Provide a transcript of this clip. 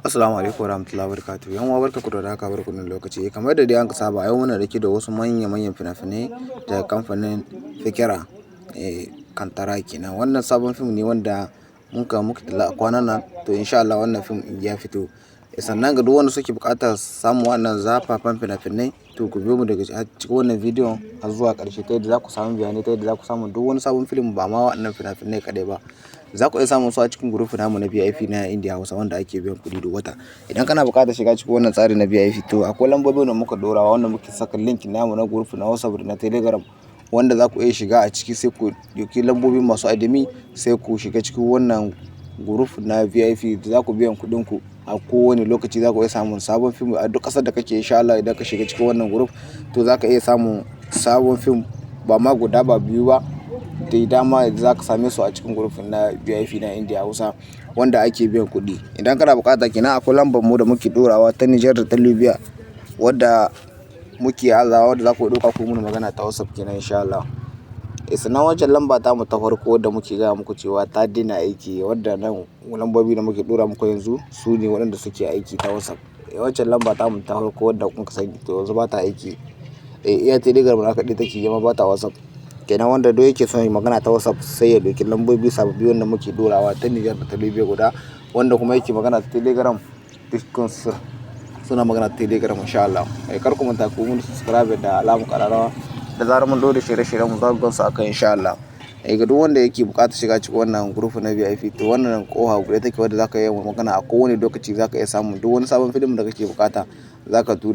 Assalamu alaikum warahmatullahi wabarakatuh. 'Yan uwa, barkanku da warhaka, barkanku da lokaci. Kamar yadda dai aka saba, yau muna dauke da wasu manya-manyan fina-finai daga kamfanin Fikira, Kantara kenan. Wannan sabon fim ne wanda muka muku talla a kwanan nan. To, insha Allah wannan fim ya fito. Sannan ga duk wanda suke buƙatar samun wannan zafafan fina-finai, to ku biyo mu daga cikin wannan bidiyon har zuwa ƙarshe, ta yadda za ku samu bayanai, ta yadda za ku samu duk wani sabon film, ba ma waɗannan fina-finai kaɗai ba. Za ku iya samun su a cikin group namu na VIP na India Hausa, wanda ake biyan kuɗi duk wata. Idan kana buƙatar shiga cikin wannan tsari na VIP, to akwai lambobi da muka ɗora wanda muke saka link namu na group na WhatsApp da na Telegram, wanda za ku iya shiga a ciki, sai ku ɗauki lambobi masu admin, sai ku shiga cikin wannan group na VIP da za ku biyan kuɗin ku a kowane lokaci. Za ku iya samun sabon fim a duk ƙasar da kake. Insha Allah idan ka shiga cikin wannan group, to za ka iya samun sabon fim, ba ma guda ba, biyu ba, da dama za ka same su a cikin group na VIP na India Hausa wanda ake biyan kuɗi. Idan kana buƙata kenan, akwai lambar mu da muke ɗorawa ta Nijar da ta Libya wadda muke azawa, wadda za ku ɗauka ku mun magana ta WhatsApp kenan, insha Allah. Sannan wancan lamba tamu ta farko wadda muke gaya muku cewa ta daina aiki, wadda nan lambobi da muke ɗora muku yanzu su ne waɗanda suke aiki ta WhatsApp. Wancan lamba tamu ta farko wadda kuka sani, to yanzu ba ta aiki. Iya Telegram na kaɗai take yi, amma ba ta WhatsApp. Kenan wanda duk yake son magana ta WhatsApp, sai ya ɗauki lambobi sababbi wanda muke ɗorawa ta Nijar da ta Libya guda, wanda kuma yake magana ta Telegram, dukkan su suna magana ta Telegram, insha Allah. Kar ku manta ku mun subscribe da alamar ƙararrawa, da zarar mun ɗora shirye-shiryen mu za ku gansu akan, insha Allah. Ga duk wanda yake buƙatar shiga cikin wannan group na VIP, to wannan ƙofa buɗe take wadda za ka iya magana a kowane lokaci. Za ka iya samun duk wani sabon film da kake buƙata, za ka tura.